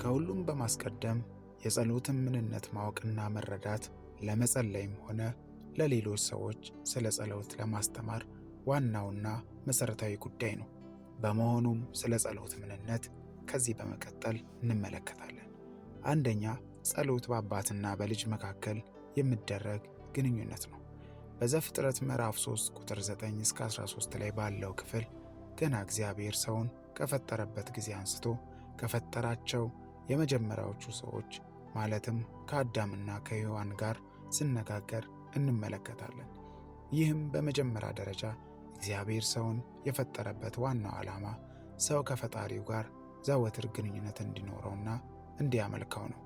ከሁሉም በማስቀደም የጸሎትን ምንነት ማወቅና መረዳት ለመጸለይም ሆነ ለሌሎች ሰዎች ስለ ጸሎት ለማስተማር ዋናውና መሠረታዊ ጉዳይ ነው። በመሆኑም ስለ ጸሎት ምንነት ከዚህ በመቀጠል እንመለከታለን። አንደኛ፣ ጸሎት በአባትና በልጅ መካከል የሚደረግ ግንኙነት ነው። በዘፍጥረት ምዕራፍ 3 ቁጥር 9 እስከ 13 ላይ ባለው ክፍል ገና እግዚአብሔር ሰውን ከፈጠረበት ጊዜ አንስቶ ከፈጠራቸው የመጀመሪያዎቹ ሰዎች ማለትም ከአዳምና ከሔዋን ጋር ሲነጋገር እንመለከታለን። ይህም በመጀመሪያ ደረጃ እግዚአብሔር ሰውን የፈጠረበት ዋናው ዓላማ ሰው ከፈጣሪው ጋር ዘወትር ግንኙነት እንዲኖረውና እንዲያመልከው ነው።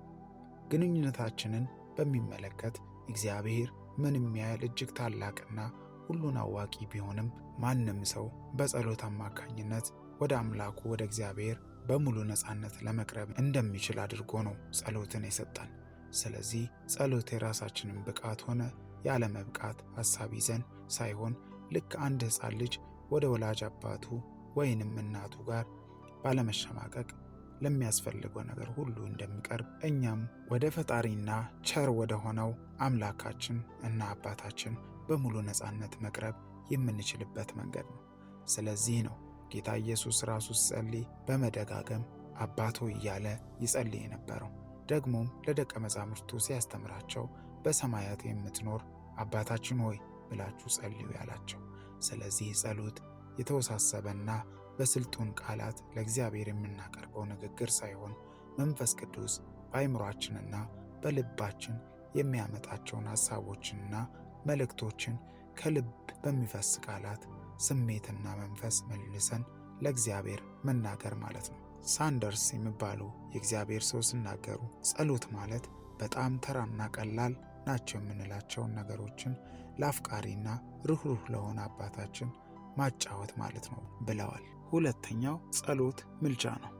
ግንኙነታችንን በሚመለከት እግዚአብሔር ምንም ያህል እጅግ ታላቅና ሁሉን አዋቂ ቢሆንም ማንም ሰው በጸሎት አማካኝነት ወደ አምላኩ ወደ እግዚአብሔር በሙሉ ነፃነት ለመቅረብ እንደሚችል አድርጎ ነው ጸሎትን የሰጠን። ስለዚህ ጸሎት የራሳችንን ብቃት ሆነ ያለመብቃት ሐሳብ ይዘን ሳይሆን ልክ አንድ ሕፃን ልጅ ወደ ወላጅ አባቱ ወይንም እናቱ ጋር ባለመሸማቀቅ ለሚያስፈልገው ነገር ሁሉ እንደሚቀርብ እኛም ወደ ፈጣሪና ቸር ወደ ሆነው አምላካችን እና አባታችን በሙሉ ነፃነት መቅረብ የምንችልበት መንገድ ነው። ስለዚህ ነው ጌታ ኢየሱስ ራሱ ሲጸልይ በመደጋገም አባት ሆይ እያለ ይጸልይ የነበረው። ደግሞም ለደቀ መዛሙርቱ ሲያስተምራቸው በሰማያት የምትኖር አባታችን ሆይ ብላችሁ ጸልዩ ያላቸው። ስለዚህ ጸሎት የተወሳሰበና በስልጡን ቃላት ለእግዚአብሔር የምናቀርበው ንግግር ሳይሆን መንፈስ ቅዱስ በአእምሯችንና በልባችን የሚያመጣቸውን ሐሳቦችንና መልእክቶችን ከልብ በሚፈስ ቃላት ስሜትና መንፈስ መልሰን ለእግዚአብሔር መናገር ማለት ነው። ሳንደርስ የሚባሉ የእግዚአብሔር ሰው ሲናገሩ ጸሎት ማለት በጣም ተራና ቀላል ናቸው የምንላቸውን ነገሮችን ለአፍቃሪና ርኅሩህ ለሆነ አባታችን ማጫወት ማለት ነው ብለዋል። ሁለተኛው ጸሎት ምልጃ ነው።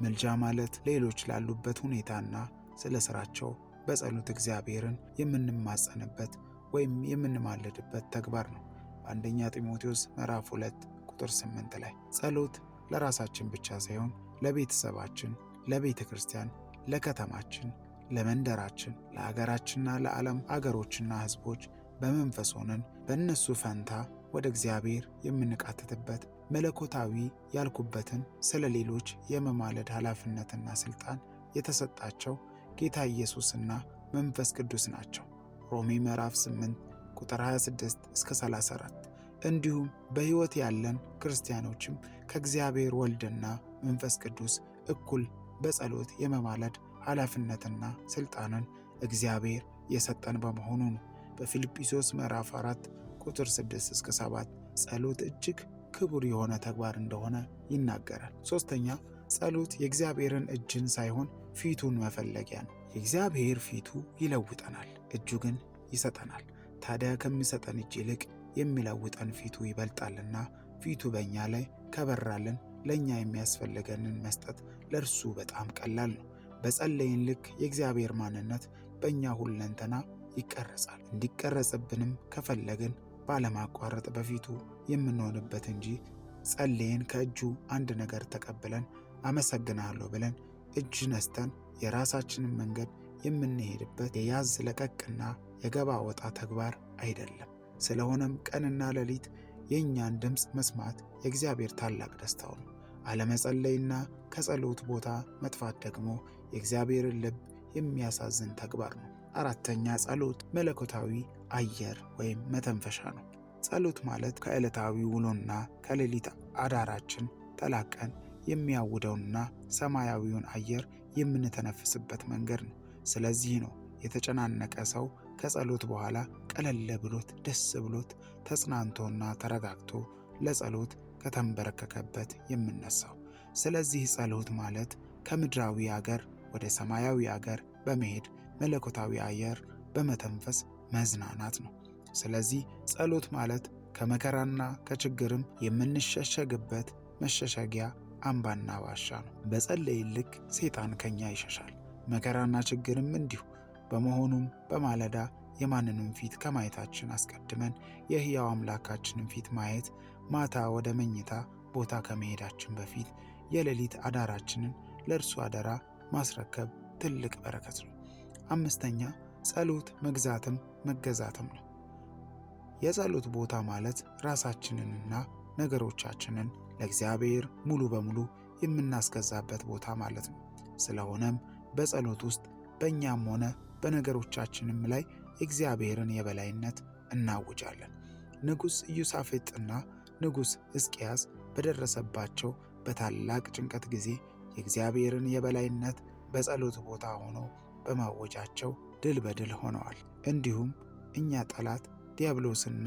ምልጃ ማለት ሌሎች ላሉበት ሁኔታና ስለ ስራቸው በጸሎት እግዚአብሔርን የምንማጸንበት ወይም የምንማልድበት ተግባር ነው። በአንደኛ ጢሞቴዎስ ምዕራፍ 2 ቁጥር 8 ላይ ጸሎት ለራሳችን ብቻ ሳይሆን ለቤተሰባችን፣ ለቤተ ክርስቲያን፣ ለከተማችን፣ ለመንደራችን፣ ለሀገራችንና ለዓለም አገሮችና ሕዝቦች በመንፈስ ሆነን በእነሱ ፈንታ ወደ እግዚአብሔር የምንቃትትበት መለኮታዊ ያልኩበትን ስለ ሌሎች የመማለድ ኃላፊነትና ሥልጣን የተሰጣቸው ጌታ ኢየሱስና መንፈስ ቅዱስ ናቸው። ሮሜ ምዕራፍ 8 ቁጥር 26 እስከ 34። እንዲሁም በሕይወት ያለን ክርስቲያኖችም ከእግዚአብሔር ወልድና መንፈስ ቅዱስ እኩል በጸሎት የመማለድ ኃላፊነትና ሥልጣንን እግዚአብሔር የሰጠን በመሆኑ ነው። በፊልጵስዩስ ምዕራፍ 4 ቁጥር 6 እስከ 7 ጸሎት እጅግ ክቡር የሆነ ተግባር እንደሆነ ይናገራል። ሶስተኛ፣ ጸሎት የእግዚአብሔርን እጅን ሳይሆን ፊቱን መፈለጊያ ነው። የእግዚአብሔር ፊቱ ይለውጠናል፣ እጁ ግን ይሰጠናል። ታዲያ ከሚሰጠን እጅ ይልቅ የሚለውጠን ፊቱ ይበልጣልና ፊቱ በእኛ ላይ ከበራልን ለእኛ የሚያስፈልገንን መስጠት ለእርሱ በጣም ቀላል ነው። በጸለይን ልክ የእግዚአብሔር ማንነት በእኛ ሁለንተና ይቀረጻል። እንዲቀረጽብንም ከፈለግን ባለማቋረጥ በፊቱ የምንሆንበት እንጂ ጸልየን ከእጁ አንድ ነገር ተቀብለን አመሰግናለሁ ብለን እጅ ነስተን የራሳችንን መንገድ የምንሄድበት የያዝ ለቀቅና የገባ ወጣ ተግባር አይደለም። ስለሆነም ቀንና ሌሊት የእኛን ድምፅ መስማት የእግዚአብሔር ታላቅ ደስታው ነው። አለመጸለይና ከጸሎት ቦታ መጥፋት ደግሞ የእግዚአብሔርን ልብ የሚያሳዝን ተግባር ነው። አራተኛ፣ ጸሎት መለኮታዊ አየር ወይም መተንፈሻ ነው። ጸሎት ማለት ከዕለታዊ ውሎና ከሌሊት አዳራችን ተላቀን የሚያውደውንና ሰማያዊውን አየር የምንተነፍስበት መንገድ ነው። ስለዚህ ነው የተጨናነቀ ሰው ከጸሎት በኋላ ቀለል ብሎት ደስ ብሎት ተጽናንቶና ተረጋግቶ ለጸሎት ከተንበረከከበት የምነሳው። ስለዚህ ጸሎት ማለት ከምድራዊ አገር ወደ ሰማያዊ አገር በመሄድ መለኮታዊ አየር በመተንፈስ መዝናናት ነው። ስለዚህ ጸሎት ማለት ከመከራና ከችግርም የምንሸሸግበት መሸሸጊያ አምባና ዋሻ ነው። በጸለይን ልክ ሰይጣን ከኛ ይሸሻል፣ መከራና ችግርም እንዲሁ። በመሆኑም በማለዳ የማንንም ፊት ከማየታችን አስቀድመን የሕያው አምላካችንን ፊት ማየት፣ ማታ ወደ መኝታ ቦታ ከመሄዳችን በፊት የሌሊት አዳራችንን ለእርሱ አደራ ማስረከብ ትልቅ በረከት ነው። አምስተኛ፣ ጸሎት መግዛትም መገዛትም ነው። የጸሎት ቦታ ማለት ራሳችንንና ነገሮቻችንን ለእግዚአብሔር ሙሉ በሙሉ የምናስገዛበት ቦታ ማለት ነው። ስለሆነም በጸሎት ውስጥ በእኛም ሆነ በነገሮቻችንም ላይ የእግዚአብሔርን የበላይነት እናውጃለን። ንጉሥ ኢዮሳፍጥና ንጉሥ ሕዝቅያስ በደረሰባቸው በታላቅ ጭንቀት ጊዜ የእግዚአብሔርን የበላይነት በጸሎት ቦታ ሆነው በማወጃቸው ድል በድል ሆነዋል። እንዲሁም እኛ ጠላት ዲያብሎስና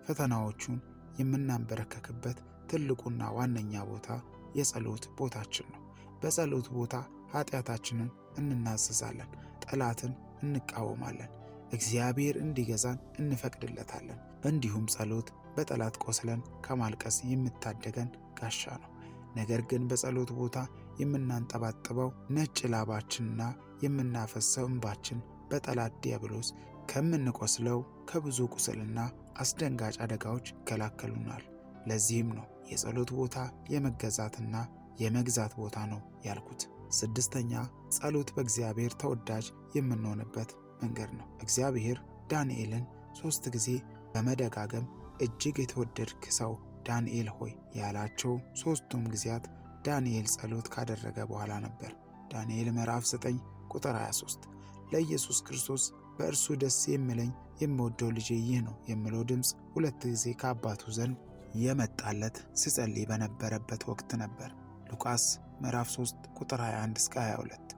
ፈተናዎቹን የምናንበረከክበት ትልቁና ዋነኛ ቦታ የጸሎት ቦታችን ነው። በጸሎት ቦታ ኃጢአታችንን እንናዘዛለን፣ ጠላትን እንቃወማለን፣ እግዚአብሔር እንዲገዛን እንፈቅድለታለን። እንዲሁም ጸሎት በጠላት ቆስለን ከማልቀስ የምታደገን ጋሻ ነው። ነገር ግን በጸሎት ቦታ የምናንጠባጥበው ነጭ ላባችንና የምናፈሰው እንባችን በጠላት ዲያብሎስ ከምንቆስለው ከብዙ ቁስልና አስደንጋጭ አደጋዎች ይከላከሉናል። ለዚህም ነው የጸሎት ቦታ የመገዛትና የመግዛት ቦታ ነው ያልኩት። ስድስተኛ፣ ጸሎት በእግዚአብሔር ተወዳጅ የምንሆንበት መንገድ ነው። እግዚአብሔር ዳንኤልን 3 ጊዜ በመደጋገም እጅግ የተወደድክ ሰው ዳንኤል ሆይ ያላቸው 3ቱም ጊዜያት ዳንኤል ጸሎት ካደረገ በኋላ ነበር። ዳንኤል ምዕራፍ 9 ቁጥር 23። ለኢየሱስ ክርስቶስ በእርሱ ደስ የሚለኝ የምወደው ልጄ ይህ ነው የሚለው ድምፅ 2 ጊዜ ከአባቱ ዘንድ የመጣለት ሲጸልይ በነበረበት ወቅት ነበር። ሉቃስ ምዕራፍ 3 ቁጥር 21 እስከ 22።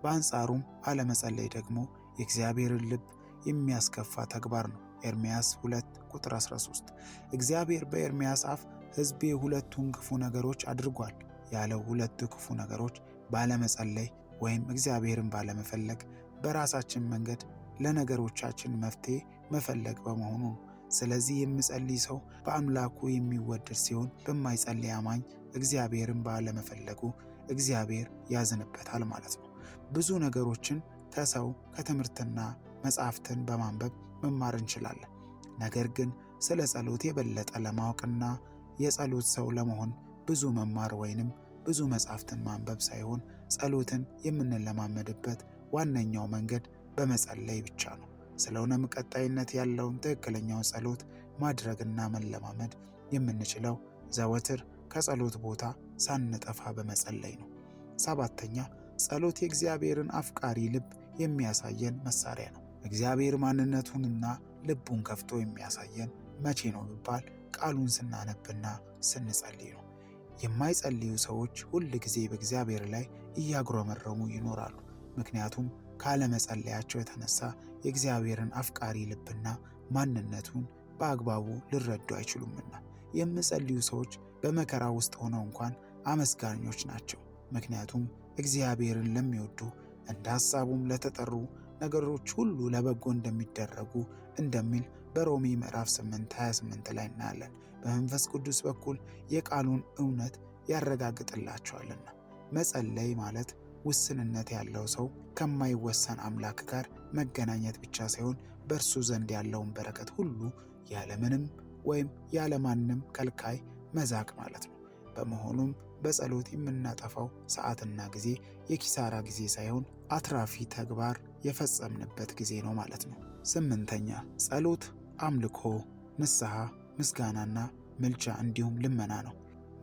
በአንጻሩም አለመጸለይ ደግሞ የእግዚአብሔርን ልብ የሚያስከፋ ተግባር ነው። ኤርምያስ 2 ቁጥር 13። እግዚአብሔር በኤርምያስ አፍ ሕዝቤ ሁለቱን ክፉ ነገሮች አድርጓል ያለው ሁለቱ ክፉ ነገሮች ባለመጸለይ ወይም እግዚአብሔርን ባለመፈለግ በራሳችን መንገድ ለነገሮቻችን መፍትሄ መፈለግ በመሆኑ ነው። ስለዚህ የሚጸልይ ሰው በአምላኩ የሚወደድ ሲሆን በማይጸልይ አማኝ እግዚአብሔርን ባለመፈለጉ እግዚአብሔር ያዝንበታል ማለት ነው። ብዙ ነገሮችን ከሰው ከትምህርትና መጻሕፍትን በማንበብ መማር እንችላለን። ነገር ግን ስለ ጸሎት የበለጠ ለማወቅና የጸሎት ሰው ለመሆን ብዙ መማር ወይንም ብዙ መጻሕፍትን ማንበብ ሳይሆን ጸሎትን የምንለማመድበት ዋነኛው መንገድ በመጸለይ ብቻ ነው። ስለሆነም ቀጣይነት ያለውን ትክክለኛውን ጸሎት ማድረግና መለማመድ የምንችለው ዘወትር ከጸሎት ቦታ ሳንጠፋ በመጸለይ ነው። ሰባተኛ፣ ጸሎት የእግዚአብሔርን አፍቃሪ ልብ የሚያሳየን መሳሪያ ነው። እግዚአብሔር ማንነቱንና ልቡን ከፍቶ የሚያሳየን መቼ ነው ቢባል ቃሉን ስናነብና ስንጸልይ ነው። የማይጸልዩ ሰዎች ሁል ጊዜ በእግዚአብሔር ላይ እያጉረመረሙ ይኖራሉ። ምክንያቱም ካለመጸለያቸው የተነሳ የእግዚአብሔርን አፍቃሪ ልብና ማንነቱን በአግባቡ ሊረዱ አይችሉምና። የሚጸልዩ ሰዎች በመከራ ውስጥ ሆነው እንኳን አመስጋኞች ናቸው። ምክንያቱም እግዚአብሔርን ለሚወዱ እንደ ሐሳቡም ለተጠሩ ነገሮች ሁሉ ለበጎ እንደሚደረጉ እንደሚል በሮሜ ምዕራፍ 8:28 ላይ እናያለን። በመንፈስ ቅዱስ በኩል የቃሉን እውነት ያረጋግጥላቸዋልና። መጸለይ ማለት ውስንነት ያለው ሰው ከማይወሰን አምላክ ጋር መገናኘት ብቻ ሳይሆን በእርሱ ዘንድ ያለውን በረከት ሁሉ ያለምንም ወይም ያለማንም ከልካይ መዛቅ ማለት ነው። በመሆኑም በጸሎት የምናጠፋው ሰዓትና ጊዜ የኪሳራ ጊዜ ሳይሆን አትራፊ ተግባር የፈጸምንበት ጊዜ ነው ማለት ነው። ስምንተኛ፣ ጸሎት አምልኮ፣ ንስሐ፣ ምስጋናና ምልጃ እንዲሁም ልመና ነው።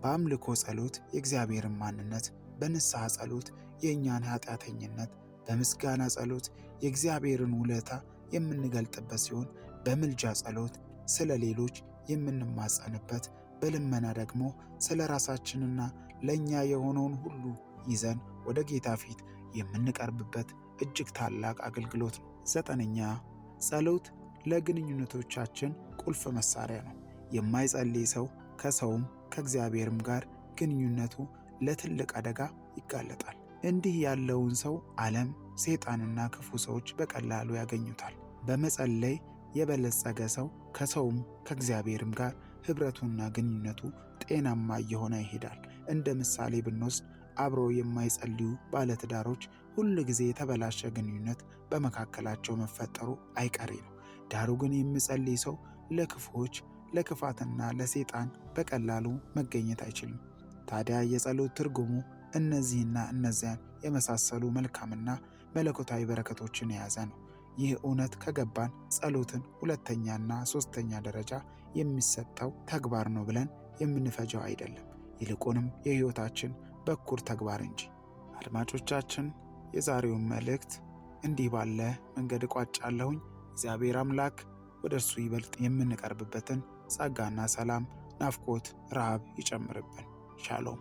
በአምልኮ ጸሎት የእግዚአብሔርን ማንነት፣ በንስሐ ጸሎት የእኛን ኃጢአተኝነት፣ በምስጋና ጸሎት የእግዚአብሔርን ውለታ የምንገልጥበት ሲሆን በምልጃ ጸሎት ስለ ሌሎች የምንማጸንበት፣ በልመና ደግሞ ስለ ራሳችንና ለእኛ የሆነውን ሁሉ ይዘን ወደ ጌታ ፊት የምንቀርብበት እጅግ ታላቅ አገልግሎት ነው። ዘጠነኛ፣ ጸሎት ለግንኙነቶቻችን ቁልፍ መሳሪያ ነው። የማይጸልይ ሰው ከሰውም ከእግዚአብሔርም ጋር ግንኙነቱ ለትልቅ አደጋ ይጋለጣል። እንዲህ ያለውን ሰው ዓለም፣ ሰይጣንና ክፉ ሰዎች በቀላሉ ያገኙታል። በመጸለይ የበለጸገ ሰው ከሰውም ከእግዚአብሔርም ጋር ኅብረቱና ግንኙነቱ ጤናማ እየሆነ ይሄዳል። እንደ ምሳሌ ብንወስድ አብረው የማይጸልዩ ባለትዳሮች ሁል ጊዜ የተበላሸ ግንኙነት በመካከላቸው መፈጠሩ አይቀሬ ነው። ዳሩ ግን የሚጸልይ ሰው ለክፉዎች፣ ለክፋትና ለሰይጣን በቀላሉ መገኘት አይችልም። ታዲያ የጸሎት ትርጉሙ እነዚህና እነዚያን የመሳሰሉ መልካምና መለኮታዊ በረከቶችን የያዘ ነው። ይህ እውነት ከገባን ጸሎትን ሁለተኛና ሶስተኛ ደረጃ የሚሰጠው ተግባር ነው ብለን የምንፈጀው አይደለም፣ ይልቁንም የሕይወታችን በኩር ተግባር እንጂ። አድማጮቻችን፣ የዛሬውን መልእክት እንዲህ ባለ መንገድ እቋጫለሁኝ። እግዚአብሔር አምላክ ወደ እርሱ ይበልጥ የምንቀርብበትን ጸጋና ሰላም፣ ናፍቆት፣ ረሃብ ይጨምርብን። ሻሎም።